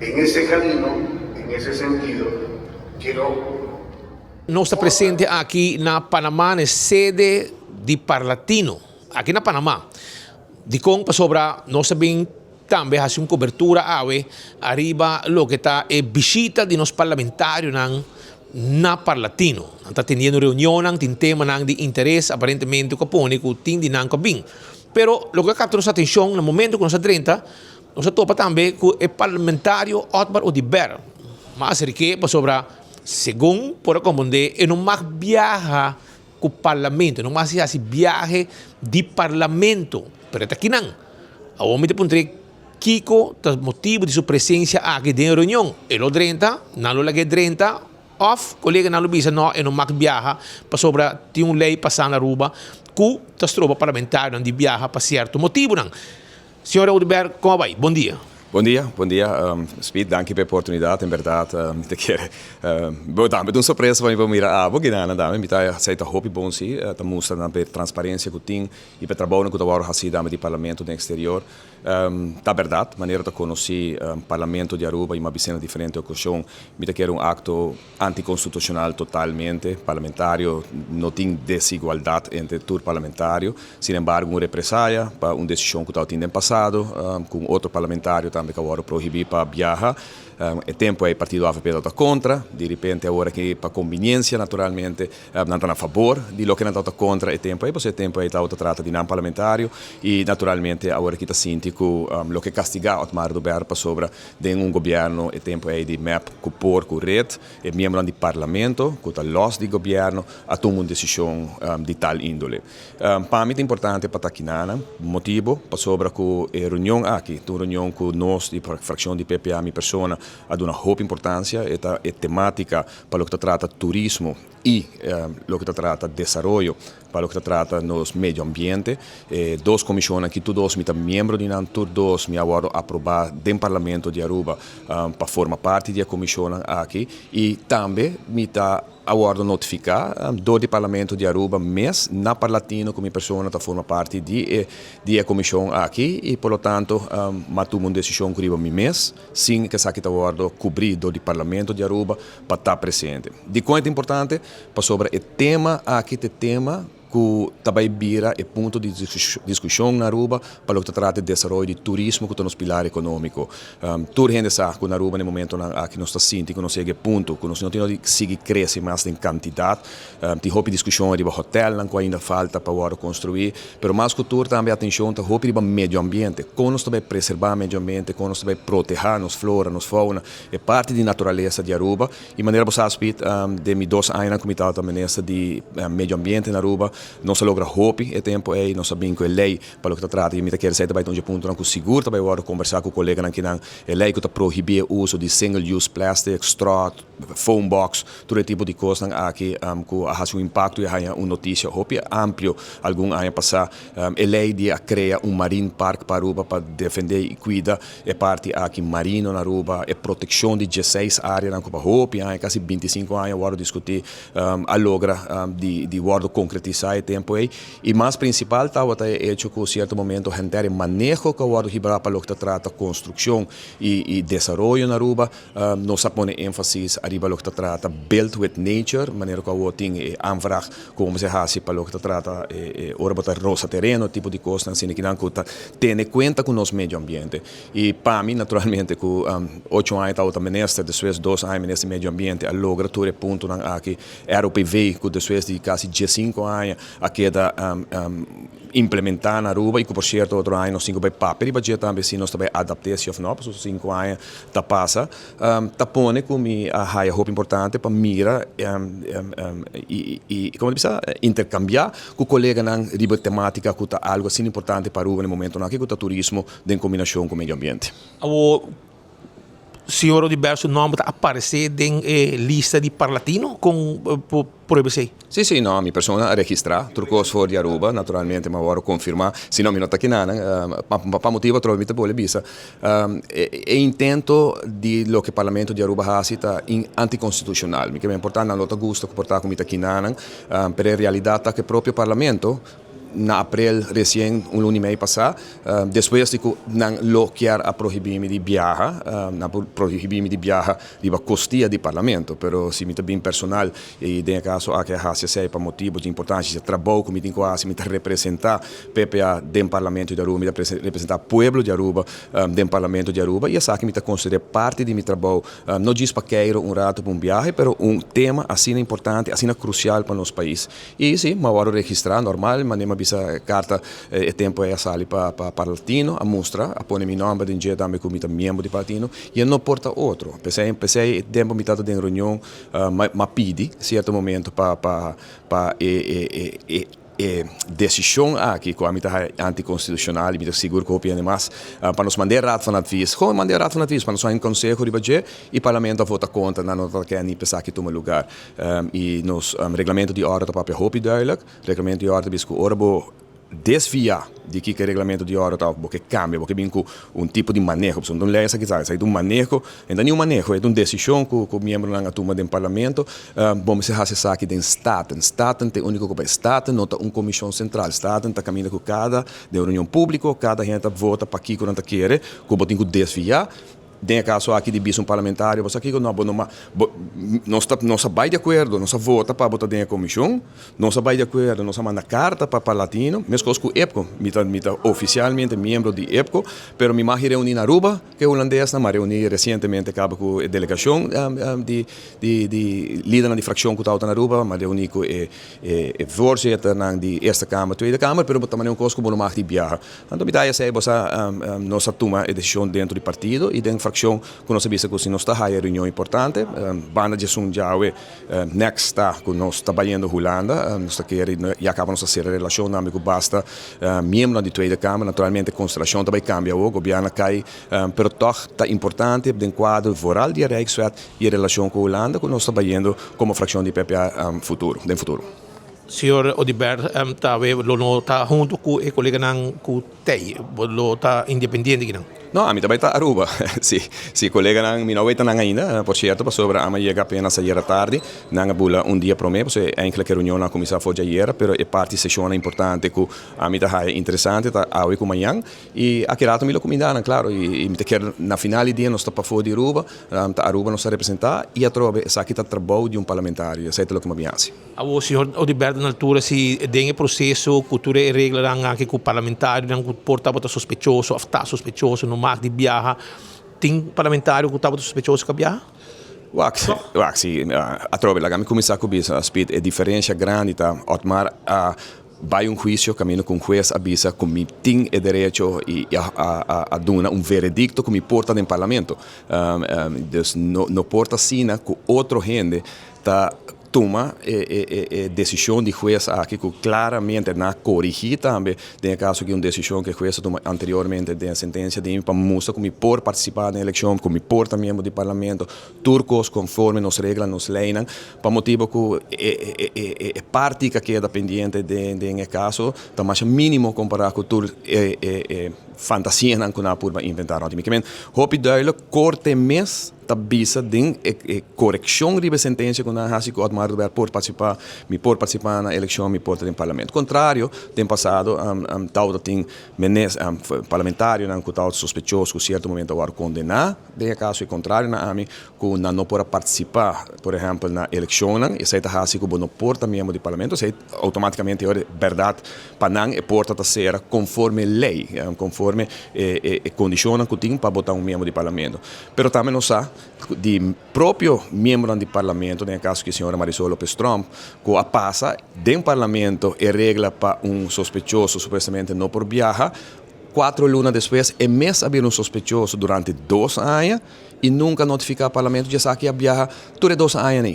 En ese camino, en ese sentido, quiero Nos ta presente aki na Panama, na sede di Parlatino, aki na Panama. Dicon? Pasobra nos a bin tambe haci un cobertura awe ariba loke ta e bishita di nos parlamentarionan na Parlatino. Nan ta teniendo reunionnan, tin temanan di interes aparentemente cu a pone cu tin di nan cu a bin. Pero loke a capta nos atencion na momento cu nos a drenta, nos a topa tambe cu e parlamentario Otmar Oduber. Mas rike pasobra segun por a comprende e no mag biaha cu parlamento, no mag haci biahe di parlamento, pero e ta kinan. Awor mi ta puntra kico ta motibo di su presencia aki den e reunion. E lo drenta, nan lo laga e drenta, of coleganan lo bisa no, e no mag biaha pasobra tin un ley pasa na Aruba cu ta stroba parlamentarionan di biaha pa cierto motibonan. Señor Oduber, con a bay? Bon dia. Bon dia, bon dia, Speed, danki pa e oportunidad, en berdad mi ta kere bo tambe ta un sorpresa pa mi pa mira abo guinana tambe, mi ta esey ta hopi bon si, ta mustra nan pa e transparencia cu tin y pa e trabounan cu ta worde haci tambe di Parlamento den exterior. Ta berdad, manera ta conoci Parlamento di Aruba y mi a bisa na diferente ocasion, mi ta kere un acto anticonstitucional totalmente, parlamentario no tin desigualdad entre tur parlamentario, sin embargo un represaya pa un decision cu tabatin den pasado cu un otro parlamentario tambe cu a wordo prohibi pa biaha, e tempo ey partido avp tabata contra, di repente awor aki pa conveniencia naturalmente nan ta na fabor di loke nan tabata contra e tempo ey, pasobra e tempo ey tabata trata di nan parlamentario y naturalmente awor aki ta sinti cu loke castiga Otmar Oduber pasobra Den un gobierno e tempo ei di mep cu por cu red, e miembronan di parlamento cu ta los di gobierno a tuma un decision di tal indole. Pa mi ta importante pa ta kinanan, motibo pasobra cu e reunion aki ta un reunion cu nos di fraccion di PPA, mi persona, a duna hopi importancia, e ta e tematica pa loke ta trata turismo y loke ta trata desaroyo pa loke ta trata nos medio ambiente. E dos comisionnan aki tur dos mi ta miembro di nan, tur dos mi a wordo aproba den Parlamento di Aruba pa forma parti di e comisionnan aki y tambe mi ta a wordo notifica door di Parlamento di Aruba mes na Parlatino cu mi persona ta forma parti di e di e comision aki y por lo tanto mi a tuma un decision cu riba mi mes sin cu esaki ta wordo cubri door di Parlamento di Aruba pa ta presente. Dikon e ta importante? Pasobra e tema aki ta e tema ku ta bai bira e punto di diskushon na Aruba pa loke ta trata e desaroyo di turismo ku ta nos pilar ekonómiko. Tur hende sa ku na Aruba na e momentonan aki nos ta sinti ku nos yega e punto ku nos no tin di sigui krese mas den kantidat. Tin hopi diskushon riba hotelnan ku ainda falta pa wòrdu konstruí, pero mas ku tur tambe atenshon ta hopi riba medio ambiente, kon nos ta bai preserbá medio ambiente, kon nos ta bai protehá nos flora, nos fauna. E parti di naturalesa di Aruba y manera bo sa Speed, den mi dos añanan cu mi tabata minister di medio ambiente na Aruba, nos a logra hopi e tempo ey, nos a bin cu e ley pa loke ta trata y mi ta kere esey ta bay ta un dje puntonan cu sigur ta bay wordo combersa cu coleganan kinan, e ley cu ta prohibi e uso di single use plastic, straw, foam box, tur e tipo di cosnan aki cu a haci un impacto y a haya un noticia hopi amplio algun aña pasa. E ley di a crea un marine park pa Aruba pa defende y cuida E parti aki marino na Aruba, e proteccion di dieseis areanan cu pa hopi aña, casi binticinco aña wordo discuti, a logra di wordo concretisa e tempo ey. Y mas principal tabata e hecho cu cierto momento henter e maneho cu a wordo hibra pa loke ta trata construccion y desaroyo na Aruba, nos a pone enfasis ariba loke ta trata build with nature, manera cu awor tin e aanvraag cu bo mester haci pa loke ta trata ora bo ta rosa tereno, tipo di cosnan asina kinan cu ta tene cuenta cu nos medio ambiente. Y pa mi naturalmente cu ocho aña tabata minister, despues dos aña minister di medio ambiente a logra tur e puntonan aki, ROPV cu despues di casi diescinco aña a keda implementa na Aruba y cu por cierto otro aña nos tin cu bay papia riba dje tambe si nos ta bay adapte si of no, pasobra cinco aña ta pasa, ta pone cu mi a haya hopi importante pa mira y como ta bisa intercambia cu coleganan riba tematica cu ta algo asina importante pa Aruba na e momentonan aki cu ta turismo den combinacion cu medio ambiente. Awor señor Oduber su nomber ta aparece den e lista di Parlatino? Con por prueba esey? Sí, sí, no, mi persona a registra tur cos for di Aruba, naturalmente mi a worde confirma, si no mi no ta kinanan, pa motibo atrobe mi ta bolbe bisa, e intento di loke Parlamento di Aruba haci ta anticonstitucional, mi ke men por ta nan lo ta gusta cu por ta cu mi ta kinanan, pero e realidad ta cu e propio Parlamento. na aprel resien un luna i mei pasá, despues di ku nan lo kier a prohibí mi di biaha, nan por prohibí mi di biaha riba kostia di parlamento, pero si mi ta bin personal i den e kaso aki a hasi esei pa motibu di importansia di e trabou ku mi tin ku hasi, mi ta representá PPA den parlamento di Aruba, mi ta representá pueblo di Aruba den parlamento di Aruba i esaki mi ta konsider'é parti di mi trabou. No djis pa keiro un rato pa un biahe, pero un tema asina importante, asina crucial pa nos pais. Y si, mi a worde registra normal, manera mi a bisa e carta e tempo ey a sali pa pa Parlatino, a mustra, a pone mi nomber den dje tambe cu mi ta miembro di Parlatino, y e no por ta otro. P'esey, p'esey e tempo mi tabata den reunion, mi a pidi cierto momento pa pa pa e e e E desishon aki ku ami ta haya antikonstitushonal i mi ta sigur ku hopi hende mas pa nos manda e Raad van Advies. Gewoon manda e Raad van Advies pa nos haña un konseho riba dje i Parlamento a vota kontra, nan no ta kende ni p'esaki tuma lugar. I nos reglamento di orde ta papia hopi duidelijk. Reglamento di orde ta bisa ku ora bo desviá di kiko e reglamento di orde ta òf bo ke kambia, bo ke bin ku un tipo di maneho, pasobra no ta un lei esaki sa, esaki ta un maneho. E ta ni un maneho, e ta un desishon ku ku miembronan a tuma den parlamento. Bo mester hasi esaki den Staten. Staten ta e úniko ku bai. Staten no ta un komishon sentral. Staten ta kaminda ku kada, den reunion públiko, kada hende ta vota pa kiko nan ta kere, ku bo tin ku desviá. Den e kaso aki di bisa un parlamentario, bo sa kiko? No, bo no bo nos ta nos a bai di akuerdo, nos a vota pa bo ta den e komishon, nos a bai di akuerdo, nos a manda karta pa Parlatino, meskos ku EPCO. Mi ta mi ta ofisialmente miembro di EPCO, pero mi mag reuní na Aruba. Ku e hulandesnan, m'a reuní resientemente kaba ku e delegashon di di lidernan di frakshon ku tabata na Aruba, m'a reuní ku e e voorzitternan di Eerste Kamer, Tweede Kamer, pero bo ta manera un kos ku bo no mag di biaha. Anto mi ta haya esei bo sa nos a tuma e desishon dentro di partido i den frakshon ku nos a bisa ku si nos ta haya reunion importante, banda di esun djawe next ta ku nos ta bayendo Hulanda, nos ta kere ya kaba nos a sera relashon tambe ku basta Miembronan di Tweede Kamer, naturalmente konstelashon ta bai kambia awor, gobièrnu a kai, pero tòg ta importante den kuadro vooral di e Rijkswet i e relashon ku Hulanda ku nos ta bayendo komo frakshon di PPA futuro, den futuro. Señor Oduber, ta lo no ta huntu ku e koleganan ku Tei, bo lo ta independiente kinan? No, ami ta bai ta Aruba. Si, si koleganan, mi no weta nan ainda, por cierto, pasobra ami a yega apenas ayera tardi. Nan a bula un dia prome, pasobra eigenlijk e reunionnan a cuminsa for di ayera, pero e parti sesionnan importante cu ami ta haya interesante ta awe cu mañan. Y aki rato mi lo cuminda nan, claro, y mi ta kier na final di dia nos ta pafo di Aruba, ta Aruba nos ta representa y atrobe esaki ta trabou di un parlamentario y esey ta loke mi a bin haci. Awor señor Odiberto na altura si den e proceso cu tur e reglanan aki cu parlamentarionan cu por tabata sospechoso of ta sospechoso no mag di biaha, tin parlamentario cu tabata sospechoso cu a biaha? Wak, wak si, atrobe laga mi cuminsa cu bisa Speed, e diferencia grandi ta Otmar a bai un huicio caminda cu un huez a bisa cu mi tin e derecho y a duna un veredicto cu mi por ta den parlamento. Dus no por ta asina cu otro hende ta Tuma e desishon di hues aki ku klaramente nan a korigí tambe den e kaso aki un desishon ku e hues a tuma anteriormente den e sentensia di mi pa mustra ku mi por partisipá den elekshon, ku mi por ta miembro di parlamento, tur kos konforme nos regla, nos leinan, pa motibu ku e parti ku a keda pendiente den e kaso ta masha mínimo kompará ku tur e fantasianan ku nan a purba inventá rònt di mi. Kimen hopi duidelijk, korte mes. Ta bisa den e korekshon riba e sentensia ku nan a hasi ku Otmar Oduber por partisipá, mi por partisipá na elekshon, mi por ta den parlamento. Kontrario, den pasado tabata tin menes parlamentarionan ku tabata sospechoso ku sierto momento a wòrdu kondená den e kaso i kontrario na ami ku nan no por a partisipá por ehèmpel na elekshonnan. Esei ta hasi ku bo no por ta miembro di parlamento, esei outomátikamente ora bèrdat pa nan e porta ta sera konforme lei, konforme e kondishonnan ku tin pa bo ta un miembro di parlamento. Pero tambe nos sa di propio miembronan di parlamento, den e caso aki señora Marisol Lopez Tromp, cu a pasa den parlamento e regla pa un sospechoso supuestamente no por biaha, cuatro luna despues e mes a bira un sospechoso durante dos aña y nunca a notifica parlamento dje esaki a biaha tur e dos aña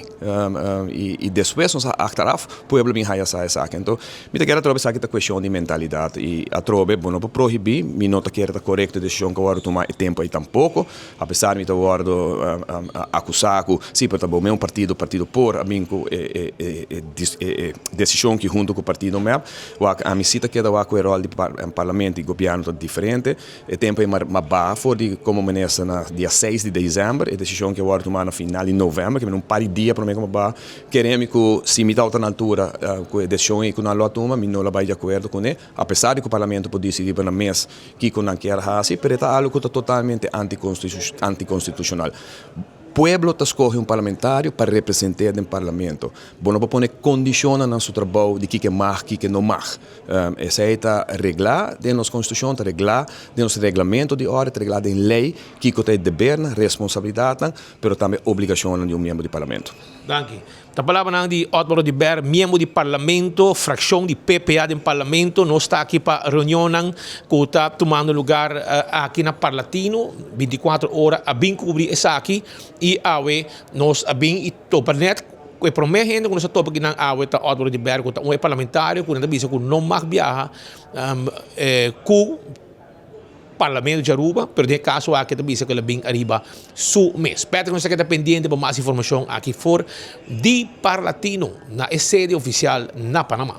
y despues nos a achteraf pueblo bin haya sa esaki. Anto mi ta kere atrobe esaki ta cuestion di mentalidad y atrobe bo no por prohibi, mi no ta kere ta corecto e decision cu a wordo tuma e tempo ey tampoco, apesar mi ta wordo acusa cu si pero ta bo mes partido, partido por a bin cu e decision aki hunto cu partido mep, wak ami si ta keda wak cu e rol di parlamento y gobierno. ta diferente. E tempo ei m'a baha for di como minister na dia seis di december. E decision ke wòrdu tumá na final di november, ke mi un par di dia promé ku m'a baha. Kere mi ku si mi tabata na altura ku e decision ei ku nan lo a tuma, mi no lo a bai di akuerdo kuné, apesar di ku parlamento por disidí pa nan mes kiko nan kier hasi, pero e ta algu ku ta totalmente antikonstitushonal. Pueblo ta skohe un parlamentario pa represent'é den parlamento. Bo no por pone kondishonnan na su trabou di kiko e mag, kiko e no mag. Esei ta reglá den nos konstitushon, ta reglá den nos reglamento di orde, ta reglá den lei kiko ta e debernan, responsabilidatnan, pero tambe obligashonnan di un miembro di parlamento. Danki. Ta palabranan di Otmar Oduber, miembro di Parlamento, fraccion di PPA den Parlamento. Nos ta aki pa reunionnan cu ta tumando lugar aki na Parlatino, 24 ora a bin cubri esaki y awe nos a bin y topa net cu e prome hende cu nos a topa akinan awe ta Otmar Oduber cu ta un e parlamentario cu nan ta bisa cu no mag biaha cu Parlamento di Aruba, pero den e caso aki ta bisa cu el a bin ariba su mes. Patrick nos ta keda pendiente pa mas informacion aki for di Parlatino na e sede oficial na Panama.